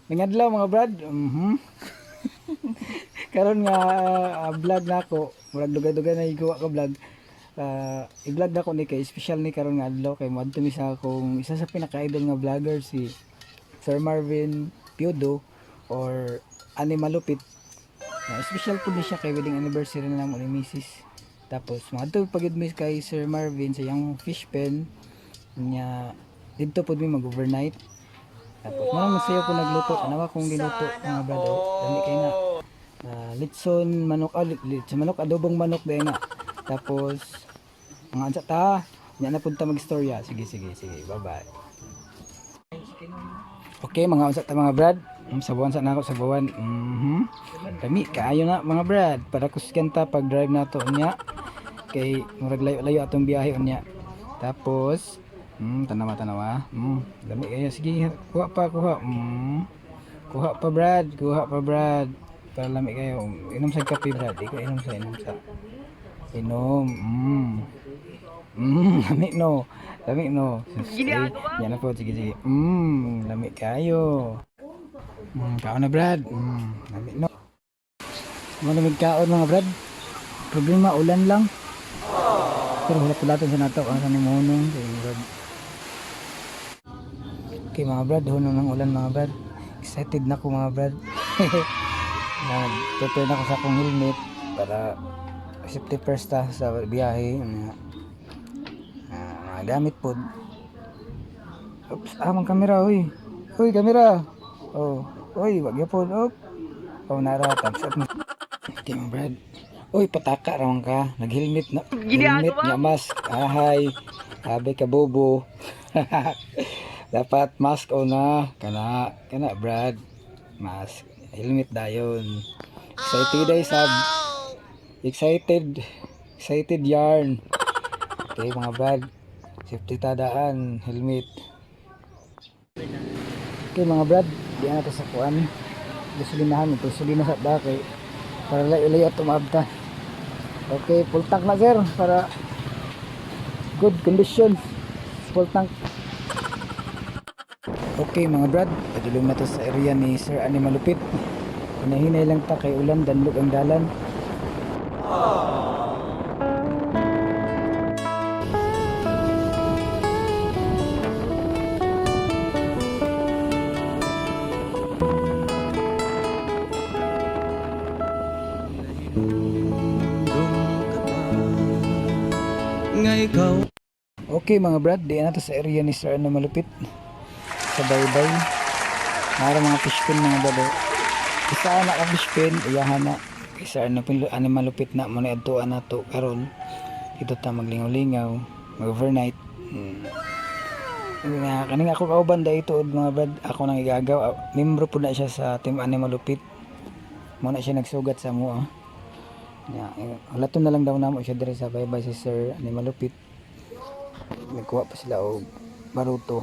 Nangadlaw, mga brad. Karon nga vlog nako, murag dugay-dugay na igawa ka vlog. I-vlog nako ni kay special ni karon nga adlaw kay moadto mi sa akong isa sa pinaka-idol nga vlogger, si Sir Marvin Piudo or Ani Malupit. Special po ni siya kay wedding anniversary na namo ni Mrs. Tapos moadto pagid mi kay Sir Marvin sa iyang fish pen nya, didto pud mi mag-overnight. Tapos wow, masaya ko nagluto. Tanawa kong giluto, mga brad. Oh. Dami kay na. Litson manok, litson manok, adobong manok din na. Tapos mga ansa ta, nya na punta magstorya. Sige, sige, sige. Bye-bye. Okay, mga unsa ta, mga brad. Sabawan sa nako, sabawan. Kami kaayo na, mga brad, para kusgan ta pag drive nato unya. Kay murag layo-layo atong biyahe unya. Tapos, tanawa tanawa. Dami kayo. Sige, kuha pa, kuha. Kuha pa, Brad, kuha pa, Brad. Para lami kayo. Inom sa kape, Brad. Ikaw inom sa, inom sa. Inom. Lami no. Lami no. Sige, yan na po. Sige, sige. Lami kayo. Kaon na, Brad. Lami no. Malamig kaon, mga Brad. Problema, ulan lang. Pero wala pulatan sa nato. Ang sa ni Kay Brad. Okay, mga Brad, hunong ng ulan, mga Brad. Excited na ko, mga Brad. Nag-prepare na ko sa akong helmet para safety first ta sa biyahe. Mga gamit po. Oops, mang kamera, uy. Uy, kamera. Oh, uy, wag yapon. Oh. Oh, nara, thumbs up na. Okay, mga Brad. Uy, pataka raman ka. Nag-helmet na. Helmet niya, mask. Ahay. Sabi ka, bobo. Dapat mask o na. Kana, kana, Brad. Mask. Helmet dayon. Excited ay sab. Excited. Excited yarn. Okay, mga Brad. Safety tadaan. Helmet. Okay, mga Brad. Di na to sa kuan. Gasolinahan. Gasolina sa daki. Para layo-layo at tumaabta. Okay, full tank na, sir, para good condition. Full tank. Okay, mga Brad, padulong na to sa area ni Sir Ani Malupit. Hinahinay lang ta kay ulan, danlog ang dalan. Nga ikaw. Okay, mga Brad, di na to sa area ni Sir Ani Malupit. Sa baybay. Nara mga fish pen, mga Brad. Oh. Isa na ka fish pen, iyahan na. Isa ano ani Malupit na mo na adtuan na to karon. Dito ta maglingaw-lingaw, mag-overnight. Nga kaning ako kauban dahil tuod, mga Brad, ako nang igagaw. Membro po na siya sa team Ani Malupit. Mo na siya nagsugat sa mo. Ya, hulaton na lang daw namo siya dire sa baybay si Sir Ani Malupit. Nagkuha pa sila og baruto.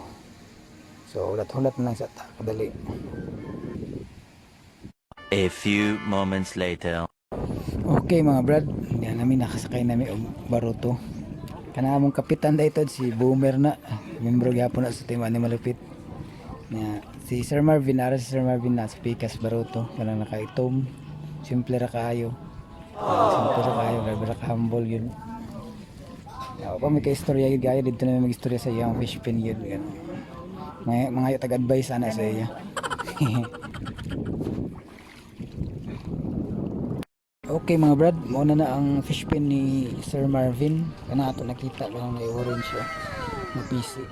So hulat-hulat na lang sa ta kadali. A few moments later. Okay, mga Brad, hindi namin nakasakay nami og baruto. Kana among kapitan dayto si Boomer na, membro gyapon na sa team Ani Malupit. Na si Sir Marvin, ara si Sir Marvin na sa Pikas Baruto, kanang nakaitom. Simple ra kaayo. Simple ra kaayo, grabe ra ka humble yun. Ya, pa may kaistorya yun gaya dito na may mag-istorya sa iyang fish pen yun. Ganun. Mga tag-advice ana sa iya. Okay, mga Brad, mauna na ang fish pen ni Sir Marvin. Kana ato nakita lang na orange siya. Na PC.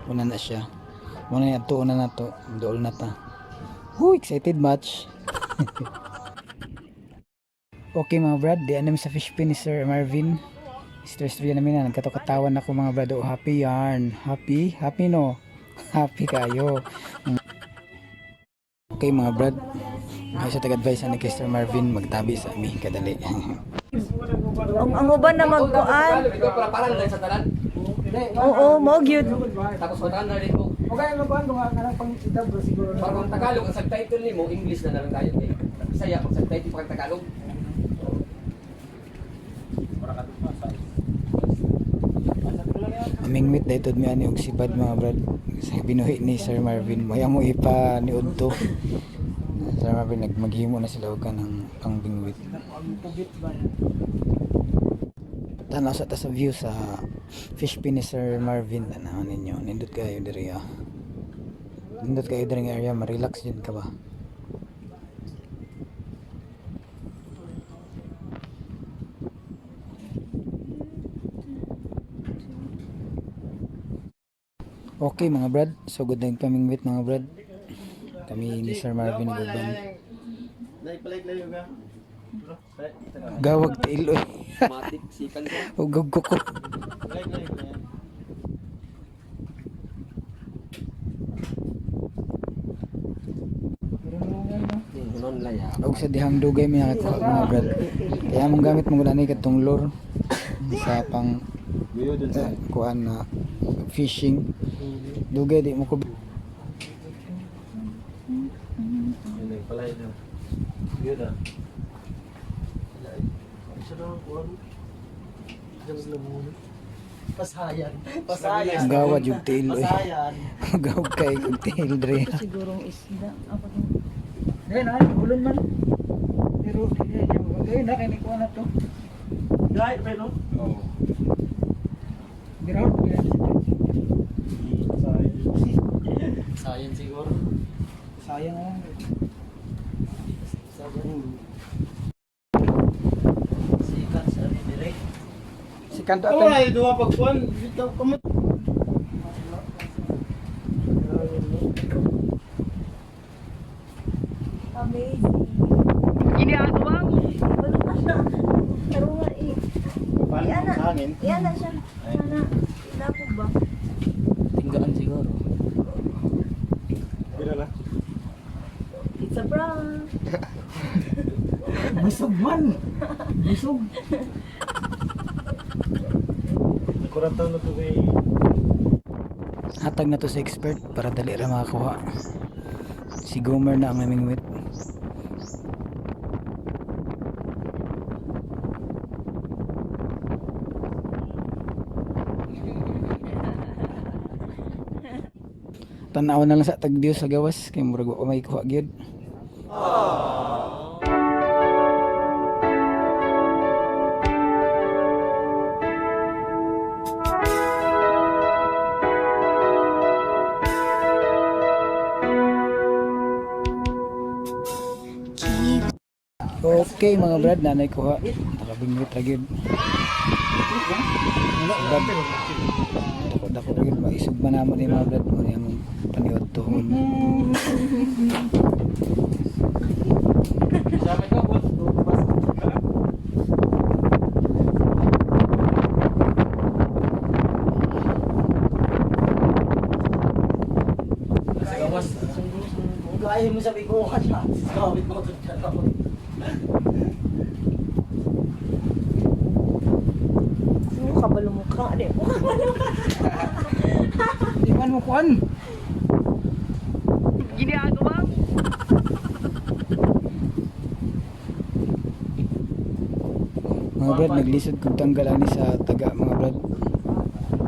Una na siya. Muna na to, una na to. Dool na ta. Huy, excited much. Okay, mga Brad, di namin sa fish pen ni Sir Marvin. Stress free namin na nagkatukatawan ako, mga Brad. Oh, happy yarn. Happy? Happy no? Happy kayo. Okay, mga Brad. Ay sa tag-advise ani kay Sir Marvin magtabi sa ami kadali. Ang uban na magkuan. Ikaw para para lang sa tanan. Oo, mo gyud. Tapos matanan na rin mo. Okay, ano ba ang kanang pang bro siguro. Para kung Tagalog ang subtitle nimo, English na lang tayo kay Bisaya pag subtitle pa kang Tagalog. Mamingwit dahil mi ani og sibad, mga brad, sa binuhi ni Sir Marvin. Maya mo ipa ni Udto. Sir Marvin, nagmaghimo na sila og kanang pangbingwit. Tanaw sa ta sa view sa fish pen ni Sir Marvin. Tanaw ninyo. Nindot kayo diri ah. Nindot kayo diri nga area, ma-relax din ka ba? Okay mga brad, so good night pamingwit, mga brad. Kami ni Sir Marvin Guban. Gawag tiil oy. Matik sikan ka. Ugog ko ko. Hunon lang ya. Og sa dihang dugay mi nakakuha, mga brad. Kaya among gamit mo ani katong lure sa pang kuan na fishing. Dugay di mo ko. Pasayan. Pasayan. Gawad yung tiil oy. Pasayan. Gawag kay kog tiil dre. Sigurong isda. Ako Dre na ulon man. Pero dili na kay ni kuan na to. Dahil pa no? Oo. Ground. Sayan siguro. Sayang ah. Sikat sa direct. Si kanto Kamu ato. na duha pagkuan, bitaw kamo. Amazing. Ginagawa mo. Wala pa siya. Pero nga eh. Iyan na. Hangin. Iyan na siya. Sana. Ilapog ba? Tinggaan siguro. Bila na. It's a prank. Busog man. Busog. Kurataw na to kay Hatag na to sa expert para dali ra makakuha. Si Gomer na ang namingwit. Tanaw na lang sa tagdiyo sa gawas kay murag wa pa may kuha gyud. Okay mga brad, nanay kuha. Nakabingwit ra gyud. Brad. Dako dako ra gyud maisog man namo ni mga brad mo niyang paniod tuhon. Sabi ko, boss, boss. Sa gawas. Gaya mo sabi ko ka siya. Gawin mo to siya. Ano ka ba lumukha? Di mo ka ba Di man mo kuan. Ginagawa mo. Mga brad, naglisod kog tanggal ani sa taga, mga brad.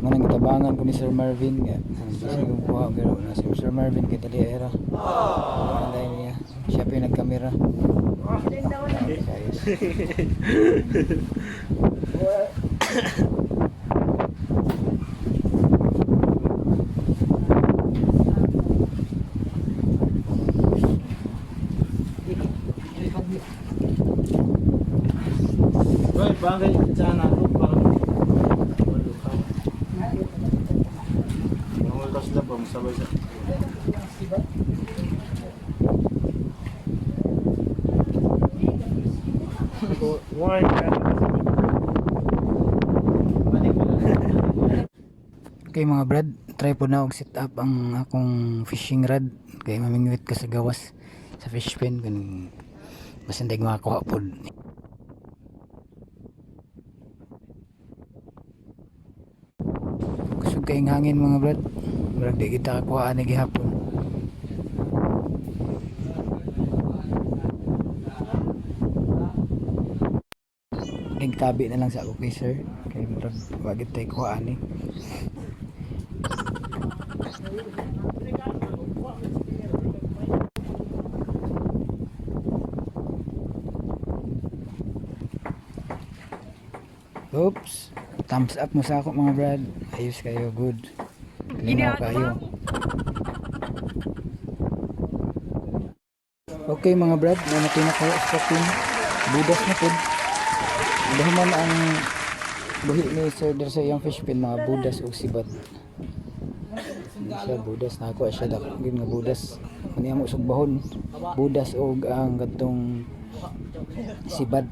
Manang gitabangan ko ni Sir Marvin nga. Naglisod kog kuha pero na si Sir Marvin kay dali era. Wala na niya. Siya pa yung nagkamera. Ayos. Hoy, bagay sa nato pa. Walo ka. Ang oras na ba sabay sa. Okay mga brad, try po na og set up ang akong fishing rod kay mamingwit ka sa gawas sa fish pen kaning basin day makakuha pod. Kusog kayong hangin, mga brad. Murag di kita kakuha ani gihapon. Nagtabi na lang sa ako kay sir kay murag wagit tay kuha ani. Oops. Thumbs up mo sa ako, mga brad. Ayos kayo, good. Linaw kayo. Okay mga brad, na natin sa team. Budas na po. Dahuman ang buhi ni Sir der sa iyang fish pen, mga budas ug sibat. Hindi siya budas na ako siya dako gid nga budas. Ani amo sugbahon. Budas og ang kadtong sibad.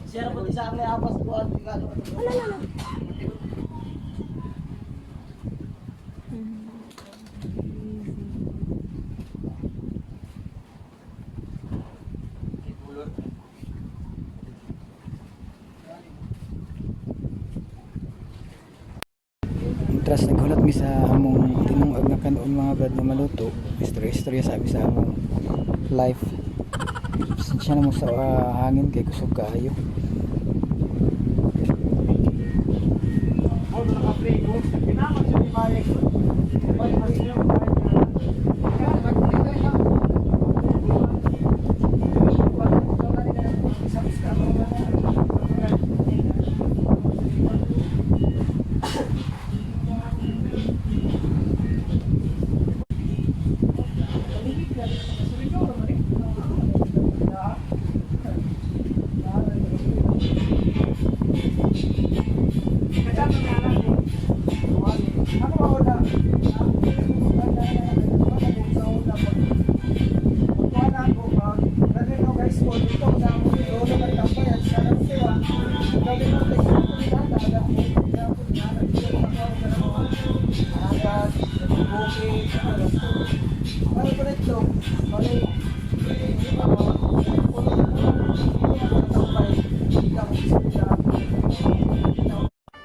Siya po isa ang apas buwan. Tras naghulat mi sa among tinungag nga kanon, mga brad, nga maluto. Istorya-istorya sabi sa among life. Pasensya na mo sa hangin kay kusog kaayo.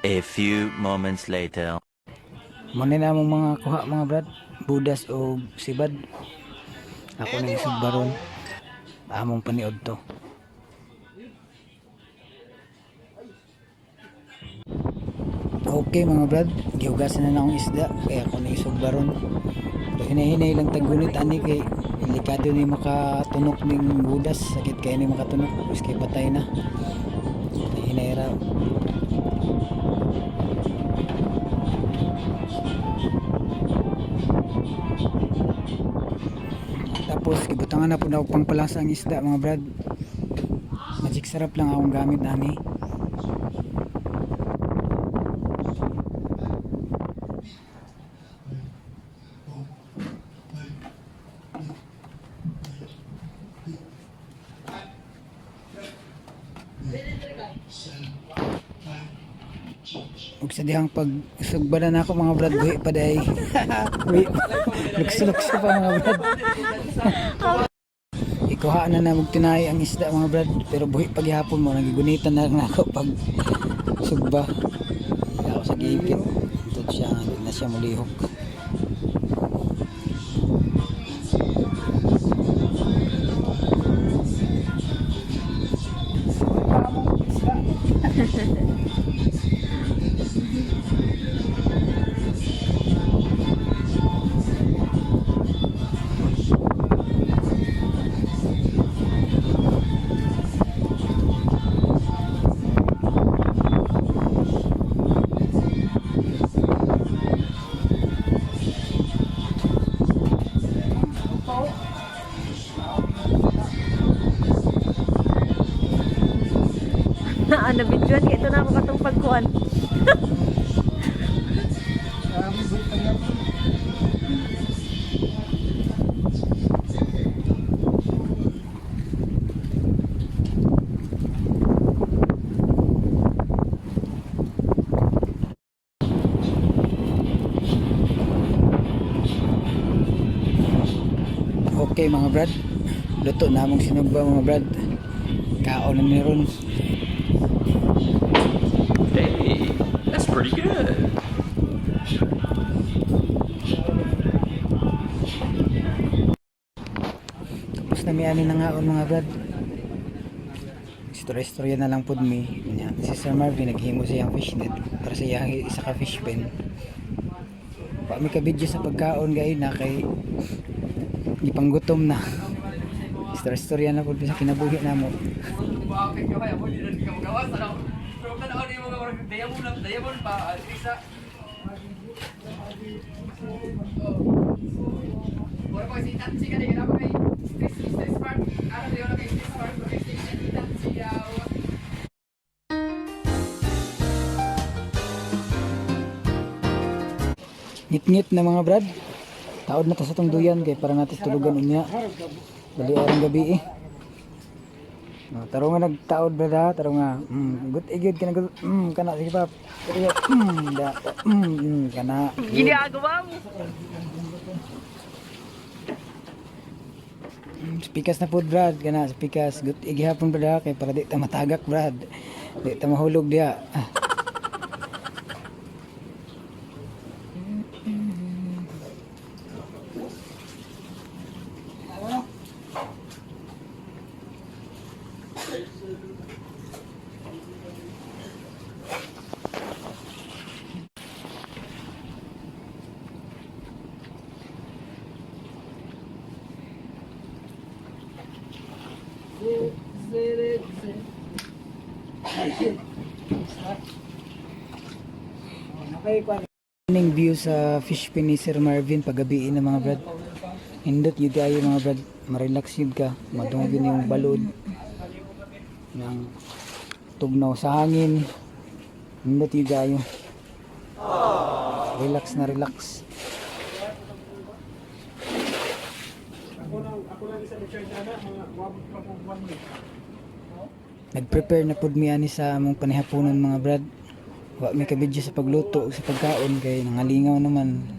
A few moments later. Muna na among mga kuha, mga brad, budas o sibad. Ako nang isugbaron. Among paniod to. Okay mga brad, gihugasan na na akong isda kaya ako nang isugbaron. Pero hinahinay lang taggunit ani kay delikado ni makatunok ning budas, sakit kay ni makatunok, miski patay na. Hinay ra. Tapos gibutangan na po na og pangpalasa ang isda, mga brad. Magic sarap lang akong gamit ani. Ug sa dihang pag sugba na ako, mga brad, buhi pa day. Buhi. Lukso-lukso pa, mga brad. Ikuha na na tinay ang isda, mga brad, pero buhi paghihapon mo nagigunitan na lang ako pag sugba. Kaya ako sa giipit. Ito siya, hindi na siya mulihok. Naa na videoan kay ito na ako katong pagkuan. Okay mga brad, luto na among sinugba, mga brad. Kaon na ni ron. Hey, that's pretty good. Tapos na mi ani nangaon, mga brad. Istorya-istorya na lang pud mi. Nya, si Sir Marvin naghimo siyang fishnet para sa iyang isa ka fish pen. Pa mi ka video sa pagkaon gay na kay gipanggutom na. Istorya-istorya na pud mi sa kinabuhi namo. Bakit ka ba? Ako, hindi na ka magawas. Ano? Pero Tanaw ni mga murag diamond lang, diamond pa. Isa. Mura pa si Tatsi ka din kay stress stress farm. Ara diyo na kay stress farm kay si Tatsi yaw. Ngit-ngit na mga brad. Taod na ta sa tong duyan kay para natin tulugan unya. Dali arang gabi eh. No, taro nga nagtaod brad ha, taro nga. Gut igid kana gut. Kana sige pa. Sige, da. Kana. Ginagawa mo. Spikas na pud brad, kana spikas. Gut igihapon brad ha, kay para di ta matagak brad. Di ta mahulog diha. Ah. Morning view sa fish pen ni Sir Marvin paggabi na mga brad. Indot yun kayo mga brad. Marelax yun ka. Madungog yun yung balod. Ng tugnaw sa hangin. Indot yun kayo. Relax na relax. Nag-prepare na pud mi ani sa among panihaponon mga brad. Wa mi kabidyo sa pagluto ug sa pagkaon kay nangalingaw naman.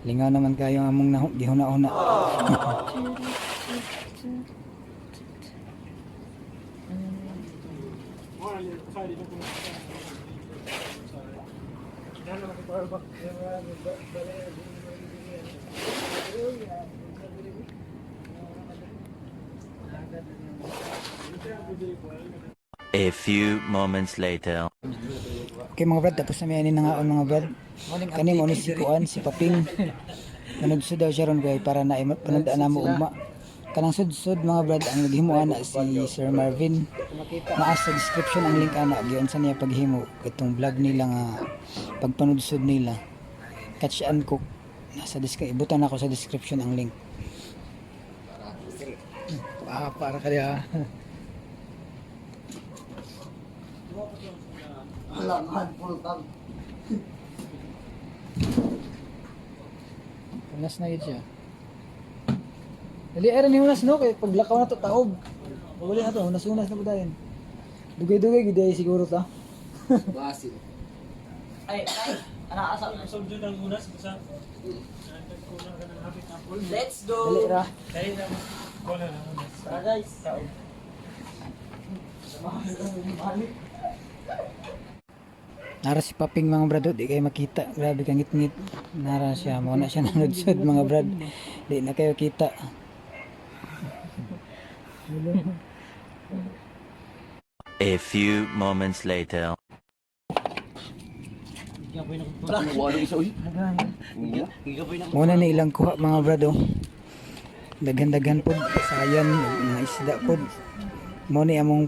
Lingaw naman kayo ang among gihuna-huna. A few moments later. Okay mga brad, tapos na mi ani nangaon mga brad. Kani mo ni si Kuan, si Paping. Nanudsod daw siya ron kay para na panundaan na mo ugma. Kanang sudsod mga brad, ang naghimo ana si Sir Marvin. Naa sa description ang link ana giunsa niya paghimo itong vlog nila nga pagpanudsod nila. Catch and cook. Nasa description, ibutan ako sa description ang link. Ah, para kaya. Unas na yun siya. Dali, era ni unas no, kay paglakaw na to taob. Paguli na to, unas-unas na po tayo. Dugay-dugay gid ay siguro ta. Basil. Ay, ay. Ana asa. Let's go. Dali ra. Tara guys. Nara si Paping mga brad, oh, di kayo makita. Grabe kang ngit-ngit. Nara siya, mo na siya nanudsod mga brad. Di na kayo kita. A few moments later. Wala isa uy. Muna na ilang kuha mga brad oh. Daghan-daghan pod sayan mga isda pod. Mo ni among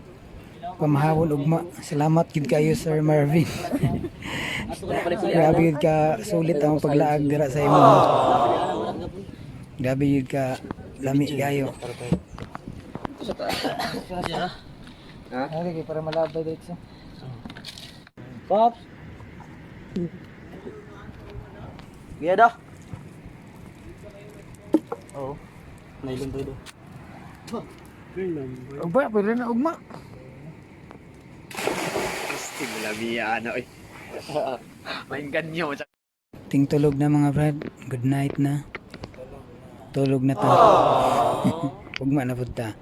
pamahawon ugma. Salamat gid kayo Sir Marvin. Grabe gid ka sulit ang paglaag dira sa imo. Grabe gid ka lami kayo. Ha? Okay, para malabay diretso. Pops. Giya da. Oo. Nailon tayo do. Ugma, pwede na ugma. Stimula oy. Mainggan niyo. Ting tulog na mga brad. Good night na. Tulog na ta. Ugma na pud ta.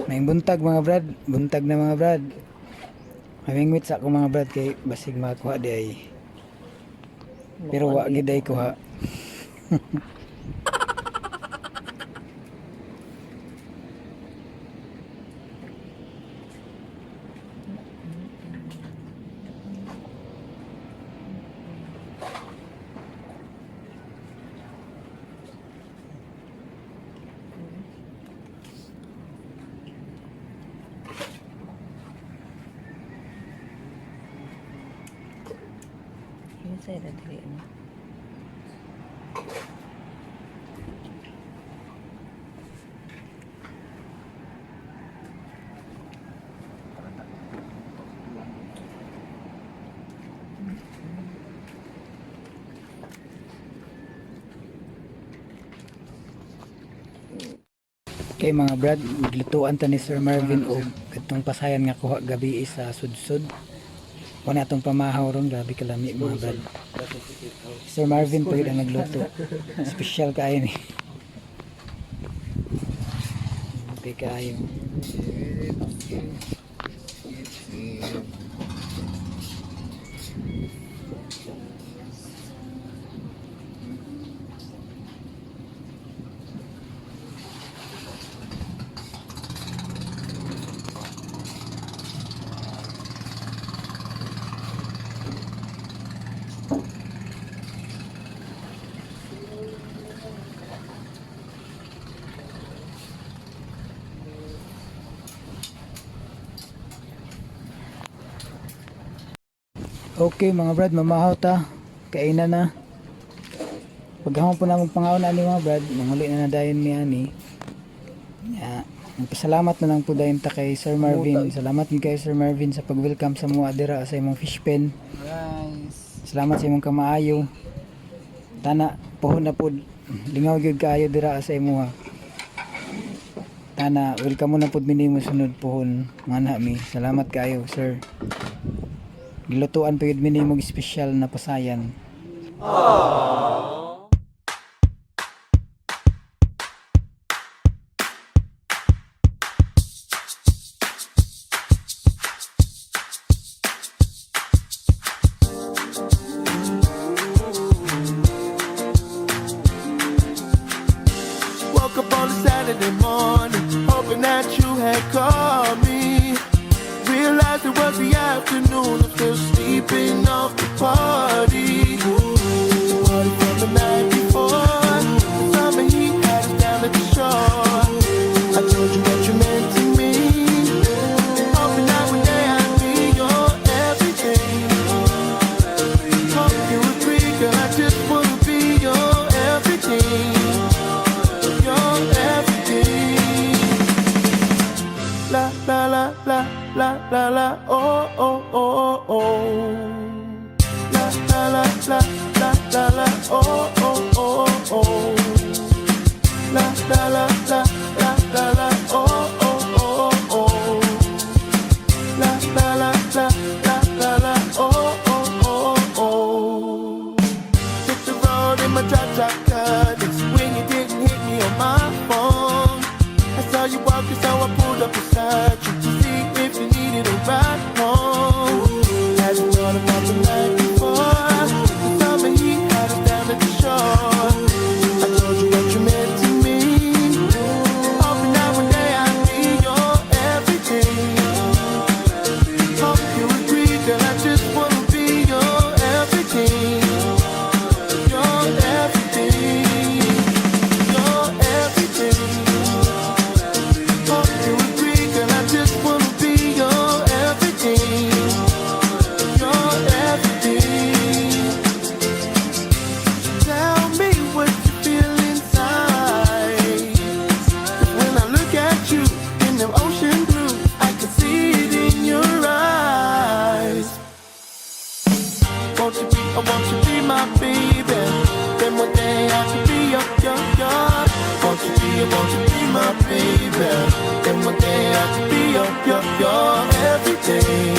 May buntag mga brad, buntag na mga brad. Mamingwit sa ako mga brad kay basig makakuha di ay. Pero wa gid ay kuha. Sa'yo na dili ano. Kay mga brad, glutuan ta ni Sir Marvin og katong pasayan nga kuha gabi sa sudsud. Wala atong pamahaw ron, grabe kalami mga brad. Sir Marvin po yun ang nagluto. Special kaayo ni. Okay kaayo. Okay mga brad, mamahaw ta. Kainan na. Paghamon po namong pangaon ani mga brad, manguli na na dayon mi ani. Ya, nagpasalamat na lang po dayon ta kay Sir Marvin. Salamat gid kay Sir Marvin sa pag-welcome sa mga dira sa imong fish pen. Rice. Salamat sa imong kamaayo. Tana pohon na pod lingaw gyud kaayo dira sa imuha. Tana, welcome mo na pod mi nimo sunod pohon mga mi. Salamat kaayo, sir. Gilutuan pa gyud mi nimo og espesyal na pasayan. Woke up on a Saturday morning, hoping that you had called me. Realized it was the afternoon, I'm still sleeping off the party. The party from the night before. The summer heat had us down at the shore. I told you what you meant to me. Hoping that one day I'd be your everything. Hope you agree, girl, I just wanna be your everything. Your everything. La la la la la la la, oh oh oh oh. La la la la la la la, oh oh oh oh. La la la la la la la, oh oh oh oh. La la la la la la la, oh oh oh oh. Hit the road in my drop top car. That's when you didn't hit me on my phone. I saw you walking, so I pulled up beside you to see if you needed a ride home. Hadn't thought about the night before. The summer heat had us down at the shore. I told you what you meant to me. Hoping that one day I'd be your everything. Hope you agree, girl. I just wanna be your everything. Your everything. Your everything. Hope you agree, girl. I just wanna be your everything. Your everything. Tell me what you feel inside. 'Cause when I look at you in them ocean blue, I can see it in your eyes. Won't you be, oh, won't you be my baby? Then one day I could be your. Won't you be, oh, won't you be my baby? Then one day I could be your everything.